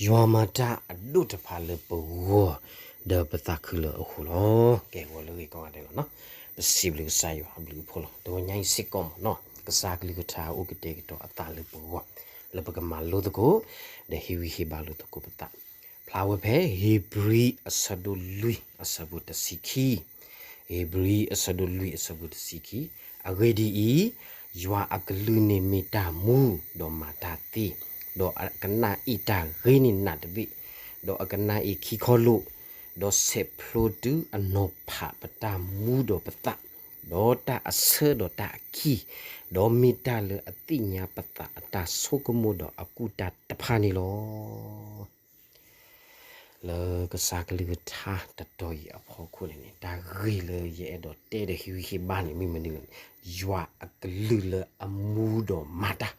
ယွၤမၤတၢ်အဒိၣ်တဖၣ်လၢပဂီၢ် ဒီးပသးခုလၢအဃိလီၤ. ကဲ ဂီၤလၢဂ့ၤကိးဂၤဒဲးလီၤနီၤ. ပစံးဘျုးကစၢ်ယွၤအဘျုးအဖှိၣ်လီၤ. တဂီၤညါအံၤစ့ၢ်ကီးမ့ၢ်နီၤ ကစၢ်ကလုၢ်ကထါအိၣ်ကတဲာ်ကတီၤအသးလၢပဂီၢ် လၢပကမၤလိသကိး ဒီးဟ့ၣ်ဂံၢ်ဟ့ၣ်ဘါလိာ်သကိးပသး ဖျါဝဲဖဲ ဧ့ၤဘြံၤ အဆၢဒိၣ်လွံၢ် အဆၢဖိတဆံခံ, ဧ့ၤဘြံၤ အဆၢဒိၣ်လွံၢ် အဆၢဖိတဆံခံ, အဂ့ၢ်ဒ်အံၤ, ယွၤအကလုၢ်န့ၣ်မ့ၢ်တၢ်မူ ဒီးမၤတၢ်သ့, ဒီးအကနၣ်အ့ၣ်တၢ်ဂ့ၤန့ၢ်နးတဘ့ၣ်, ဒီးအကနၣ်အ့ၣ်ခံခီလိာ်, ဒီးဆဲးဖျိတုၤအနီၤဖးပတၢ်မူဒီးပသး, ဒီးတၢ်အဆၢဒီးတၢ်အခံ, ဒီးမ့ၢ်တၢ်လၢအသ့ၣ်ညါပသးအတၢ်ဆိကမိၣ်ဒီးအကူၣ်တၢ်တဖၣ်န့ၣ်လီၤ. လၢကစၢ်ကလုၢ်ကထါတတီၤအံၤအဖီခိၣ်န့ၣ်န့ၣ် တၢ်ဂ့ၢ်လၢယအဲၣ်ဒိးတဲဒီးဟ့ၣ်ဂံၢ်ဟ့ၣ်ဘါန့ၣ် မ့ၢ်မနုၤလဲၣ်န့ၣ် ယွၤအကလုၢ်လၢအမူဒီးမၤတၢ်,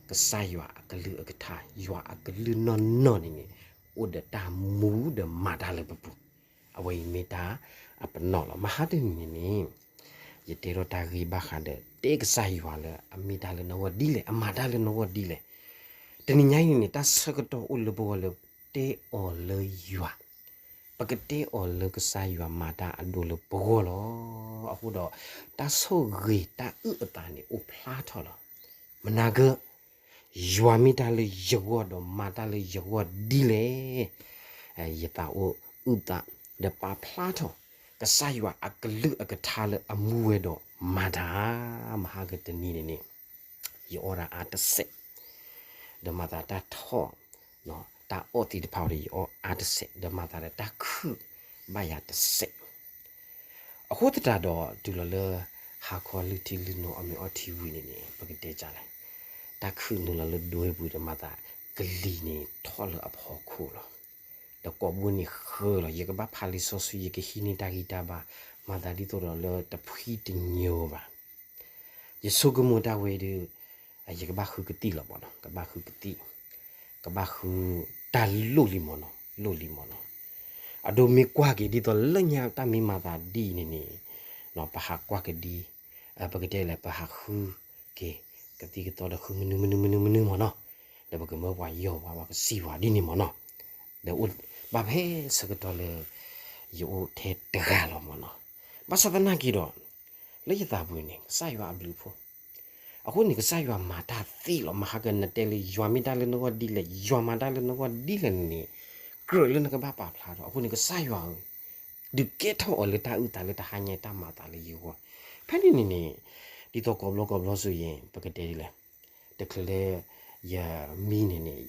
ကစၢ်ယွၤအကလုၢ်အကထါ ယွၤအကလုၢ်နီၢ်နီၢ်န့ၣ်န့ၣ် အိၣ်ဒီးတၢ်မူဒီးမၤတၢ်လၢပပူၤ, အဝဲအံၤမ့ၢ်တၢ်အပနီၣ်လီၤ. မဟါတနံၤန့ၣ်န့ၣ် ယတဲထီၣ်တၢ်ဂ့ၢ်ဘၣ်ဃးဒီး တဲကစၢ်ယွၤလၢအမ့ၢ်တၢ်လၢနဂီၢ်ဒ်လဲၣ်, အမၤတၢ်လၢနဂီၢ်ဒ်လဲၣ်. တနံၤညါအံၤန့ၣ်န့ၣ် တၢ်ဆၢကတီၢ်အိၣ်လၢပဂီၢ်လၢတဲအီၤလၢယွၤ, ပကတဲအီၤလၢကစၢ်ယွၤမၤတၢ်အဒိၣ်လၢပဂီၢ်လီၤ. အဃိဒီး တၢ်ဆိၣ်ဂ့ၤတၢ်အုၣ်အသးန့ၣ်အိၣ်ဖျါထီၣ်လီၤ. မနၤက ယွၤမ့ၢ်တၢ်လၢယဂီၢ်ဒီးမၤတၢ်လၢယဂီၢ်ဒ်လဲၣ်. ယသးအိၣ်အုၣ်သး ဒီးပာ်ဖျါထီၣ် ကစၢ်ယွၤအကလုၢ်အကထါလၢအမူဝဲဒီးမၤတၢ်, မဟါကတနံၤန့ၣ်န့ၣ် ယအီၣ်ဒၣ်အါတစဲး, ဒီးမၤသးတၢ်ထီၣ် တၢ်အီၣ်သ့ၣ်တဖၣ်ဒီးယအီၣ်အါတစဲး, ဒီးမၤသးဒီးတၢ်ခုၣ်ဘၣ်ယၤတစဲး အဃိသတးဒီး တုၤလီၤလၢ ဟါခီလုၢ်ထံလုၢ်နိအမ့ၢ်အီထံဝံၤန့ၣ်န့ၣ် ပကတဲဒ်လဲၣ်, တၢ်ခုၣ်နုာ်လီၤလၢဒွဲပူၤဒီးမၤသး ကလံၤန့ၣ်ထီၣ်လၢအဖီခိၣ်လီၤ. ဒီးကိာ်ဘိန့ၣ်ဃၢလီၤ. ယကဘၣ်ဖးလံာ်စီဆှံ ယကဟံးန့ၢ်တၢ်ဂံၢ်တၢ်ဘါ မၤသးဒ်သိးဒီးလၢတဖှံတညီဘၣ်. ယဆိကမိၣ်တၢ်ဝဲဒီး ယကဘၣ်ဃုကသံၣ်လီၤမ့ၢ်နီၤ, ကဘၣ်ဃုကသံၣ်, ကဘၣ်ဃုတၢ်လိၣ်လံမ့ၢ်နီၤ, လိၣ်လံမ့ၢ်နီၤ. အဒိမ့ၢ်ကွၢ်က့ၤဒ်သိးလၢညါတၢ်မ့ၢ်မၤသးဒ်အံၤန့ၣ်န့ၣ် ပဟးကွၢ်ကဒံ ပကတဲလဲၣ် ပဟးဃုက့ၤ ကသံၣ်ကသီဒီးဃုမနုၤမနုၤမနုၤမနုၤမ့ၢ်နီၤ, ဒီးပကမၢပှၤယီၢ်ပှၤ ပှၤကစံးပှၤဒ်န့ၣ်မ့ၢ်နီၤ, ဒီးအိၣ်ဘၣ်ဖဲဆၢကတီၢ်လၢ ယအိၣ်ထဲတဂၤလီၤမ့ၢ်နီၤ. ဘၣ်ဆၣ်သနာ်က့ဒီး လၢယသးပူၤန့ၣ် ကစၢ်ယွၤအဘျုးအဖှိၣ် အဃိန့ၣ် ကစၢ်ယွၤမၤတၢ်သ့လီၤ. မဟါကနတဲလၢ ယွၤမ့ၢ်တၢ်လၢနဂီၢ်ဒ်လဲၣ်, ယွၤမၤတၢ်လၢနဂီၢ်ဒ်လဲၣ်န့ၣ် ကြၢးလၢနကဘၣ်ပာ်ဖျါထီၣ်. အဃိန့ၣ် ကစၢ်ယွၤဧၢ, ဒုးကဲထီၣ်အီၤလၢတၢ်အုၣ်သးလၢတဟါညါတၢ်မၤသးလၢယဂီၢ်. ဖဲန့ၣ်န့ၣ်န့ၣ် ဒ်သိးကိးဘျီကိးဘျီစ့ၢ်ကီး ပကတဲဒ်လဲၣ်, တချုးလၢ ယမံန့ၣ်န့ၣ်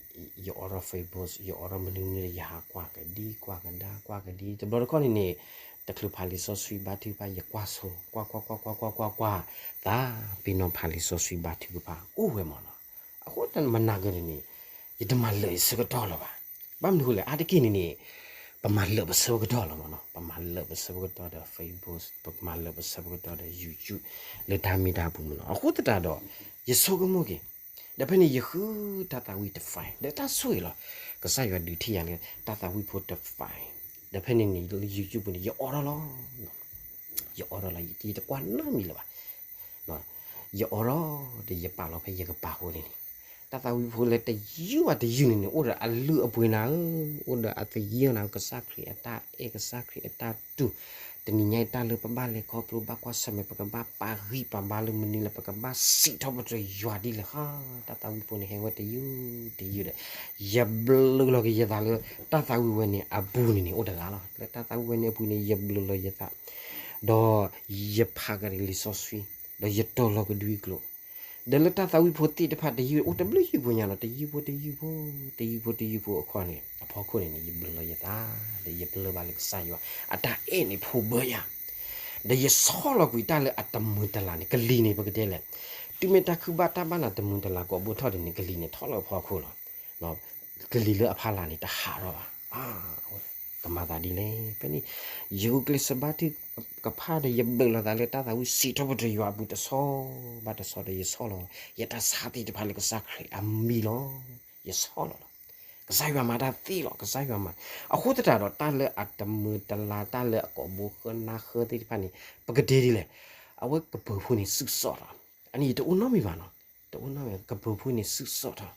ယအိးထီၣ် Facebook, ယအိးထီၣ်မနုၤမနုၤ ယဟးကွၢ်ကဒံ ကွၢ်ကဒါ ကွၢ်ကဒံ. တဘျီတခီၣ်န့ၣ်န့ၣ် တချုးဖးလံာ်စီဆှံဘါထုကဖၣ် ယကွၢ်ဆိ ကွၢ်ကွၢ်ကွၢ်ကွၢ်ကွၢ်ကွၢ်ကွၢ်, သးပ့ၤနီၣ်ဖးလံာ်စီဆှံဘါထုကဖၣ်အိၣ်ဝဲမ့ၢ်နီၤ. အဃိမနၤက့န့ၣ်န့ၣ် ယတမၤလၢာ်ယဆၢကတီၢ်လၢၤဘၣ်. ဘၣ်မနုၤဃိလဲၣ် အါတက့ၢ်န့ၣ်န့ၣ် ပမၤလၢာ်ပဆၢကတီၢ်လီၤမ့ၢ်နီၤ, ပမၤလၢာ်ပဆၢကတီၢ်ဒီး Facebook, ပမၤလၢာ်ပဆၢကတီၢ်ဒီး YouTube လၢတၢ်မ့ၢ်တၢ်ပူၤမ့ၢ်နီၤ. အဃိသတးဒီး ယဆိကမိၣ်က့ၤ ဒီးဖဲန့ၣ် ယဃုတၢ်သးဝံၣ်တ file ဒီးတၢ်ဆိၣ်ဂ့ၤလီၤ. ကစၢ်ယွၤဒုးထံၣ်ယၤလၢတၢ်သးဝံၣ်ဖိတ file, ဒီးဖဲန့ၣ်န့ၣ် လၢ YouTube ပူၤန့ၣ် ယအိးထီၣ်လီၤ. ယအိးထီၣ်လီၤ ယတကွၢ်နီတမံၤလၢၤဘၣ်. ယအိးထီၣ်ဒီးယပာ်လီၤဖဲယကပၤဃိန့ၣ်န့ၣ် တၢ်သးဝံၣ်ဖိလၢတယုၢ်ဘၣ်တယုၢ်န့ၣ်န့ၣ် အိၣ်ဒီးအလုၢ်အပှ့ၤနၤဧၢ, အိၣ်ဒီးအသယုၢ်နၤ ကစၢ်ခရံာ်အတၢ်အဲၣ် ကစၢ်ခရံာ်အတၢ်တူၢ်, တနံၤညါအံၤတၢ်လၢပဘၣ်လဲၤခီဖျိ ဘၣ်ကွၢ်ဆၢၣ်မဲာ် ပကဘၣ်ပာ်ဂံၢ်ပာ်ဘါလၢမနုၤလဲၣ် ပကဘၣ်စံးထီၣ်ပတြၢၤယွၤဒ်လဲၣ်ဟီ, တၢ်သးဝံၣ်ဖိန့ၣ် ဟဲဝဲတယုၢ်တယုၢ်ဒီး ယဘျုးလီၤက့ၤယသးလၢ တၢ်သးဝံၣ်ဝဲန့ၣ်အပူၤန့ၣ်န့ၣ် အိၣ်တဂၤလီၤ. လၢတၢ်သးဝံၣ်ဝဲန့ၣ်အပူၤန့ၣ် ယဘျုးလီၤယသး ဒီးယဖးကဒီးလံာ်စီဆှံ ဒီးယတီၤလီၤကဒွံကျိာ်, ဒီးလၢတၢ်သးဝံၣ်ဖိသ့ၣ်တဖၣ်တယုၢ် အိၣ်တဘျုးယုၢ်ဖိညါလီၤ, တယုၢ်ဖိတယုၢ်ဖိ တယုၢ်ဖိတယုၢ်ဖိအခီန့ၣ် အဖီခိၣ်န့ၣ်န့ၣ် ယဘျုးလီၤယသး ဒီးယဘျုးဘၣ်လၢကစၢ်ယွၤ အတၢ်အဲၣ်န့ၣ်ဖိးဘၢယၤ, ဒီးယဆီၣ်လီၤကွံာ်တၢ်လၢအတမုာ်တလၤန့ၣ် ကလံၤန့ၣ် ပကတဲလဲၣ်, တုၤမ့ၢ်တၢ်ခုၣ်ဘၣ်တၢ်ဘၣ်နၤတမုာ်တလၤကိးဘိထီၣ်ဒ်န့ၣ် ကလံၤန့ၣ်ထီၣ်လၢအဖီခိၣ်လီၤ. ကလံၤလၢအဖီလာ်န့ၣ် တဟးထီၣ်ဘၣ်. ကမၤသးဒ်လဲၣ်. ဖဲန့ၣ် ယဂုာ်ကျဲးစၢးဘါထုကဖၣ်ဒီး ယဘျုးလီၤသးလၢတၢ်သးဝံၣ်စံးထီၣ်ပတြၢၤယွၤအပူၤ တဆီဘၣ်တဆီဒီး ယဆီၣ်လီၤ ယတၢ်ဆါသ့ၣ်တဖၣ်လၢကစၢ်ခရံာ်အမံၤလီၤ. ယဆီၣ်လီၤလီၤ. ကစၢ်ယွၤမၤတၢ်သ့လီၤ. ကစၢ်ယွၤမၤ, အဃိသတးဒီး တၢ်လၢအတမုာ်တလၤ တၢ်လၢအကိးဘိဃၢနါဃၢသ့ၣ်တဖၣ်န့ၣ် ပကတဲဒ်လဲၣ်, အဝဲကပၢၤဖိန့ၣ်စုၣ်စီၣ်ထီၣ်, အန့ၣ်ယတအိၣ်နီတမံၤဘၣ်နီၤ, တအိၣ်နီတမံၤ ကပၢၤဖိန့ၣ်စုၣ်စီၣ်ထီၣ်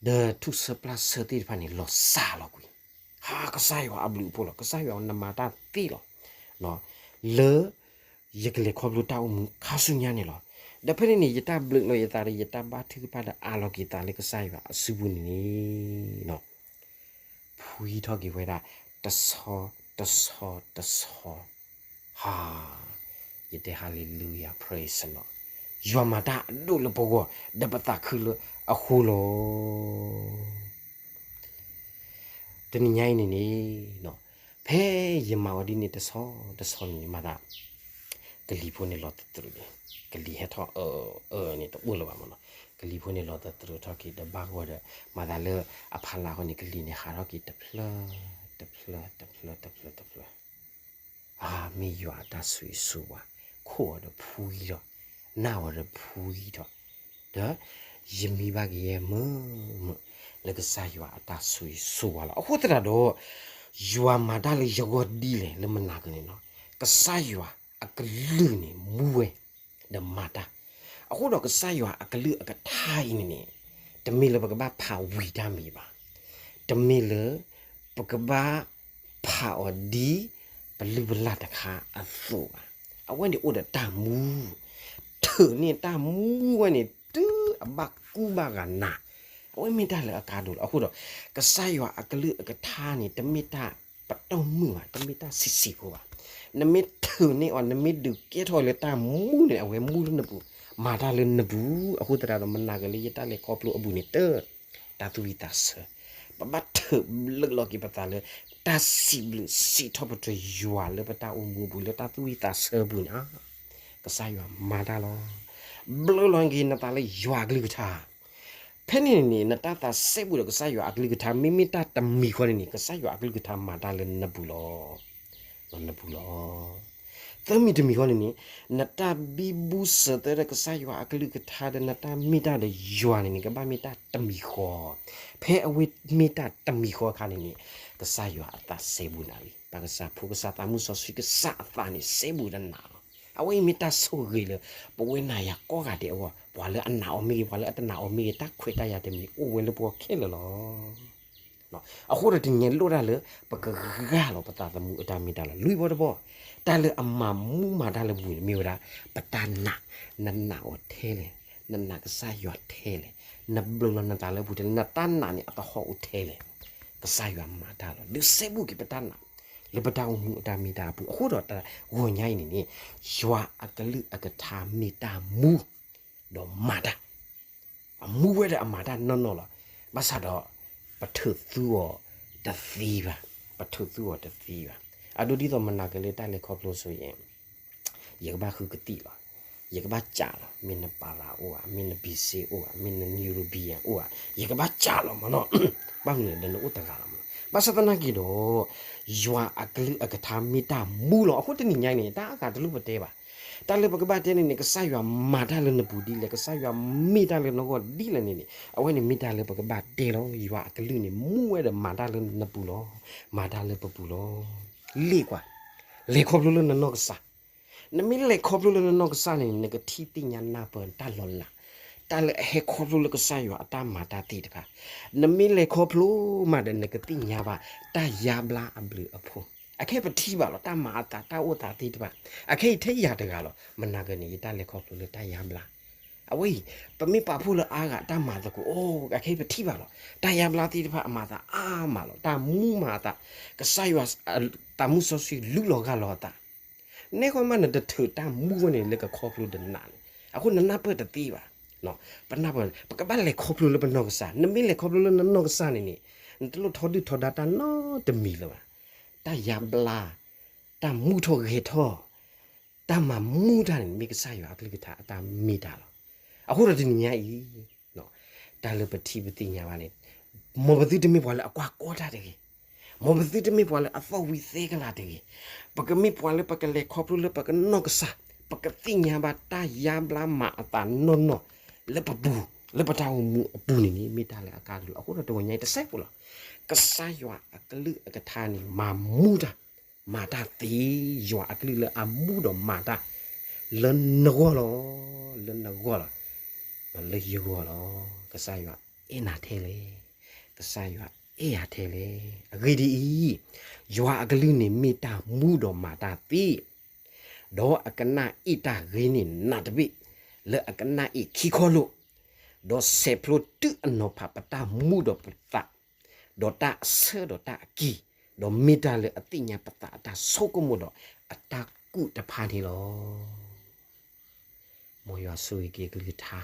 ဒီးထူၣ်ဆၢပျၢ်ဆၢသ့ၣ်တဖၣ်န့ၣ် လီၤစၢ်လီၤကွံာ်, ဟါ ကစၢ်ယွၤအဘျုးအဖှိၣ်လီၤ, ကစၢ်ယွၤနမၤတၢ်သ့လီၤ, လၢယကလဲၤခီဖျိတၢ်အိၣ်မူခါဆူညါန့ၣ်လီၤ. ဒီးဖဲန့ၣ်န့ၣ် ယတၢ်ဘျုးလီၤယသးဒီး ယတၢ်ဘါထုကဖၣ်ဒီးအးလီၤက့ၤသးလၢကစၢ်ယွၤအစုပူၤန့ၣ်န့ၣ် ဖှံထီၣ်က့ၤဝဲဒၣ် တဆီတဆီတဆီ, ဟါ, ယတဲ Hallelujah, praise the Lord, ယွၤမၤတၢ်အဒိၣ်လၢပဂီၢ် ဒီးပသးခုလၢအဃိလီၤ. တနံၤညါအံၤန့ၣ်န့ၣ်, ဖဲယမၤအီၤဒ်န့ၣ်တဆီတဆီန့ၣ်န့ၣ် မၤသး ကလံၤဖိန့ၣ်လီၤသတြိးန့ၣ်, ကလံၤဟဲထီၣ်အၢအၢန့ၣ် တအိၣ်လၢၤဘၣ်မနီၤ, ကလံၤဖိန့ၣ်လီၤသတြိးထီၣ်က့ၤ ဒီးဘၣ်ဂီၤဒီး မၤသးလၢအဖီလာ်အဃိန့ၣ် ကလံၤန့ၣ်ဟးထီၣ်က့ၤတဖျၢၣ် တဖျၢၣ် တဖျၢၣ် တဖျၢၣ် တဖျၢၣ် အါ မ့ၢ်ယွၤအတၢ်ဆိၣ်ဂ့ၤဆိၣ်ဝါ, ခိၣ်အီၤဒီးဖှံထီၣ်, နၢ်အီၤဒီးဖှံထီၣ်, ဒီးယမံဘၣ်က့ၤယဲၢ်မုာ်မုာ် လၢကစၢ်ယွၤအတၢ်ဆိၣ်ဂ့ၤဆိၣ်ဝါလီၤ. အဃိသတးဒီး ယွၤမၤတၢ်လၢယဂီၢ်ဒ်လဲၣ်လၢမနၤကန့ၣ်နီၤ, ကစၢ်ယွၤအကလုၢ်န့ၣ်မူဝဲ ဒီးမၤတၢ်, အဃိဒီးကစၢ်ယွၤအကလုၢ်အကထါအံၤန့ၣ်န့ၣ်, တမ့ၢ်လၢပကဘၣ်ဖးဝံၤတၢ်မံၤဘၣ်, တမ့ၢ်လၢ ပကဘၣ်ဖးအီၤဒ် ပလုၢ်ပလၢ်တခါအသိးဘၣ်, အဝဲန့ၣ်အိၣ်ဒီးတၢ်မူ, ထုးန့ၢ်တၢ်မူဝဲန့ၣ် တုၤအဘၣ်ကူဘၣ်ဂာ်နၤ, အဝဲမ့ၢ်တၢ်လၢအကါဒိၣ်လီၤ. အဃိဒီး ကစၢ်ယွၤအကလုၢ်အကထါန့ၣ် တမ့ၢ်တၢ်ပတီၢ်မုၢ်ဘၣ်, တမ့ၢ်တၢ်ဆံးဆံးဖိဘၣ်, နမ့ၢ်ထုးန့ၢ်အီၤ နမ့ၢ်ဒုးကဲထီၣ်လၢတၢ်မူန့ၣ် အဝဲမူလၢနပူၤ, မၤတၢ်လၢနပူၤ, အဃိသတးဒီး မနၤက့ၤလၢယတၢ်လဲၤခီဖျိအပူၤန့ၣ် တၢ် တၢ်သူၣ်ဝံၣ်သးဆၢ, ပဘၣ်ထုးဘျုးလီၤက့ၤပသးလၢ တၢ်စံးဘျုးစံးထီၣ်ပတြၢၤယွၤလၢပတၢ်အိၣ်မူအပူၤ လၢတၢ်သူၣ်ဝံၣ်သးဆၢအပူၤန့ၣ်, ကစၢ်ယွၤမၤတၢ်လီၤ. ဘျုးလီၤက့ၤနသးလၢယွၤအကလုၢ်ကထါ, ဖဲန့ၣ်န့ၣ် နတၢ်သးစဲဘူးဒီးကစၢ်ယွၤအကလုၢ်ကထါ မ့မ့ၢ်တၢ်တမံၤဃီန့ၣ်န့ၣ် ကစၢ်ယွၤအကလုၢ်ကထါမၤတၢ်လၢနပူၤလီၤ. နပူၤလီၤ. သၢမံၤတမံၤဃီန့ၣ်န့ၣ်, နတၢ်ဘံဘူစၢၤသၢဒီးကစၢ်ယွၤအကလုၢ်ကထါဒီး နတၢ်မ့ၢ်တၢ်ဒီးယွၤန့ၣ်န့ၣ် ကဘၣ်မ့ၢ်တၢ်တမံၤဃီ, ဖဲအဝဲမ့ၢ်တၢ်တမံၤဃီအခါန့ၣ်န့ၣ်, ကစၢ်ယွၤအသးစဲဘူးနၤလံ. ပကစၢ်ဖိကစၢ်သးမုၢ်စီဆှံကစၢ်အသးန့ၣ် စဲဘူးဒီးနၤလီၤ. အဝဲအံၤမ့ၢ်တၢ်ဆိၣ်ဂ့ၤလၢ ပဝဲနၤယၤကိးဂၤဒဲးအဂီၢ်, ပှၤလၢအနာ်အီၤမ့ၢ်ဂ့ၤ, ပှၤလၢအတနာ်အီၤမ့ၢ်ဂ့ၤ, တၢ်ခွဲးတၢ်ယာ်တမံၤအိၣ်ဝဲလၢပဂီၢ်ခဲလၢာ်လီၤ. အဃိဒီးတနံၤညါလိၣ်တၢ်လၢ ပကဂၢ်လီၤပသးသမူအတၢ်မ့ၢ်တၢ်လီၤ. လွံၢ်ဘီတဘီ, တၢ်လၢအမၤမူမၤတၢ်လၢပပူၤန့ၣ် မ့ၢ်ဝဲဒၣ် ပတၢ်နာ်, နနာ်အီၤထဲလဲၣ်, နနာ်ကစၢ်ယွၤထဲလဲၣ်, နဘျုးလီၤနသးလၢပူၤထဲလဲၣ်, နတၢ်နာ်န့ၣ်အသဟီၣ်အိၣ်ထဲလဲၣ်, ကစၢ်ယွၤမၤတၢ်လီၤ. ဒုးစဲဘူးက့ၤပတၢ်နာ် လၢပတၢ်အိၣ်မူအတၢ်မ့ၢ်တၢ်အပူၤ. အဃိဒီးတၢ်ဂီၤညါအံၤန့ၣ်န့ၣ်, ယွၤအကလုၢ်အကထါမ့ၢ်တၢ်မူ ဒီးမၤတၢ်, အမူဝဲဒီးအမၤတၢ်နီၢ်နီၢ်လီၤ. ဘၣ်ဆၣ်ဒီး ပထုးသူအီၤတသ့ဘၣ်, ပထုးသူအီၤတသ့ဘၣ်. အဒိဒ်သိးမနၤက့ၤလၢတၢ်လဲၤခီဖျိဆိယဲၢ်, ယကဘၣ်ဃုကသံၣ်လီၤ, ယကဘၣ်ကးလီၤ, မ့ၢ်နပၤရၤအိၣ်ဧါ, မ့ၢ်နဘံစ့အိၣ်ဧါ, မ့ၢ်နနံရူဘံယဲၢ်အိၣ်ဧါ, ယကဘၣ်ကးလီၤမနီၤ, ဘၣ်မနုၤလဲၣ်ဒီးနအိၣ်တဂၤလီၤမနီၤ. ဘၣ်ဆၣ်သနာ်က့ဒီး ယွၤအကလုၢ်အကထါမ့ၢ်တၢ်မူလီၤ. အဃိတနံၤညါအံၤန့ၣ် တၢ်အဂၤတလိၣ်ပတဲဘၣ်. တၢ်လၢပကဘၣ်တဲန့ၣ်န့ၣ် ကစၢ်ယွၤမၤတၢ်လၢနပူၤဒ်လဲၣ်, ကစၢ်ယွၤမ့ၢ်တၢ်လၢနဂီၢ်ဒ်လဲၣ်န့ၣ်န့ၣ် အဝဲန့ၣ်မ့ၢ်တၢ်လၢပကဘၣ်တဲလီၤ. ယွၤအကလုၢ်န့ၣ် မူဝဲဒီးမၤတၢ်လၢနပူၤလီၤ. မၤတၢ်လၢပပူၤလီၤ. လ့ၣ်ကွၢ်, လဲၤခီဖျိလၢနနီၢ်ကစၢ်. နမ့ၢ်လဲၤခီဖျိလၢနနီၢ်ကစၢ်န့ၣ် နကထံၣ်သ့ၣ်ညါနၢ်ပၢၢ်တၢ်လီၤလး, တၢ်လၢအဟဲခီဖျိလၢကစၢ်ယွၤအတၢ်မၤတၢ်သ့ၣ်တဖၣ်. နမ့ၢ်လဲၤခီဖျိမးဒီး နကသ့ၣ်ညါဘၣ် တၢ်ယါဘျါအဘျုးအဖှိၣ်. အခဲအံၤပထံၣ်ဘၣ်လီၤ တၢ်မၤအသး တၢ်အိၣ်သးသ့ၣ်တဖၣ်. အခဲအံၤထဲယၤတဂၤလီၤ. မနၤက့ၤန့ၣ် ယတၢ်လဲၤခီဖျိလၢတၢ်ယါဘျါ. အဝဲအံၤ ပမ့ၢ်ပာ်ဖှိၣ်လၢအါဂၤတၢ်မၤသကိး, အိၣ် အခဲအံၤပထံၣ်ဘၣ်လီၤ. တၢ်ယါဘျါသ့ၣ်တဖၣ်အမၤသးအါမးလီၤ. တၢ်မူမၤအသး, ကစၢ်ယွၤ သးမူစီဆှံလူလီၤဂၢ်လီၤအသး. နဲဃီမးနတထုးတၢ်မူဝဲန့ၣ် လၢကခီဖျိဒီးနၤန့ၣ်, အဃိနနၢ်ပၢၢ်တသ့ဘၣ်. ပနၢ်ပၢၢ် ပကဘၣ်လဲၤခီဖျိလၢပနီၢ်ကစၢ်. နမ့ၢ်လဲၤခီဖျိလၢနနီၢ်ကစၢ်န့ၣ်န့ၣ်, နတလိၣ်ထီဒုၣ်ထီဒါတၢ်နီတမံၤလၢၤဘၣ်. တၢ်ယါဘျါ, တၢ်မူထီၣ်ဂဲၤထီၣ်, တၢ်မၤမူတၢ်န့ၣ် မ့ၢ်ကစၢ်ယွၤအကလုၢ်ကထါအတၢ်မ့ၢ်တၢ်လီၤ. အဃိဒီးတနံၤညါအံၤ တၢ်လၢပထံၣ်ပသ့ၣ်ညါဘၣ်န့ၣ်, မ်ပသုတမ့ၢ်ပှၤလၢအကွၢ်ကီတၢ်တဂ့ၤ, မ်ပသုတမ့ၢ်ပှၤလၢအသီၣ်ဝံၤသဲကလၤတဂ့ၤ. ပကမ့ၢ်ပှၤလၢပကလဲၤခီဖျိလၢပကနီၢ်ကစၢ်, ပကသ့ၣ်ညါဘၣ်တၢ်ယါဘျါမၤအသးနီၢ်နီၢ် လၢပပူၤ, လၢပတၢ်အိၣ်မူအပူၤန့ၣ်န့ၣ် မ့ၢ်တၢ်လၢအကါဒိၣ်လီၤ. အဃိဒီးတဂီၤညါအံၤတစဲးဖိလီၤ. ကစၢ်ယွၤအကလုၢ်အကထါန့ၣ် မၤမူတၢ်, မၤတၢ်သ့, ယွၤအကလုၢ်လၢအမူဒီးမၤတၢ် လၢနဂီၢ်လီၤ, လၢနဂီၢ်လီၤ, လၢယဂီၢ်လီၤ. ကစၢ်ယွၤအဲၣ်နၤထဲလဲၣ်. ကစၢ်ယွၤအဲၣ်ယၤထဲလဲၣ်. အဂ့ၢ်ဒ်အံၤ, ယွၤအကလုၢ်န့ၣ်မ့ၢ်တၢ်မူဒီးမၤတၢ်သ့, ဒီးအကနၣ်အ့ၣ်တၢ်ဂ့ၤန့ၢ်နးတဘ့ၣ်, လၢအကနၣ်အ့ၣ်ခံခီလိာ်, ဒီးဆဲးဖျိတုၤအနီၤဖးပတၢ်မူဒီးပသး, ဒီးတၢ်အဆၢဒီးတၢ်အကံၢ်, ဒီးမ့ၢ်တၢ်လၢအသ့ၣ်ညါပသးအတၢ်ဆိကမိၣ်ဒီးအတၢ်ကူၣ်တဖၣ်န့ၣ်လီၤ. မ်ယွၤဆိၣ်ဂ့ၤက့ၤအကလုၢ်ကထါ,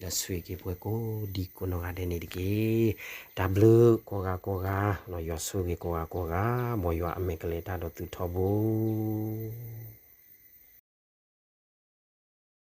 ဒီးဆိၣ်ဂ့ၤက့ၤပှၤကိးဒံကိးနီၢ်ဂၤဒဲးန့ၣ်တက့ၢ်. တၢ်ဘျုးကိးဂၤကိးဂၤ, ယွၤဆိၣ်ဂ့ၤကိးဂၤကိးဂၤ, မ်ယွၤအမဲာ်ကလဲၤတၢ်ဒီးသုထီဘိ.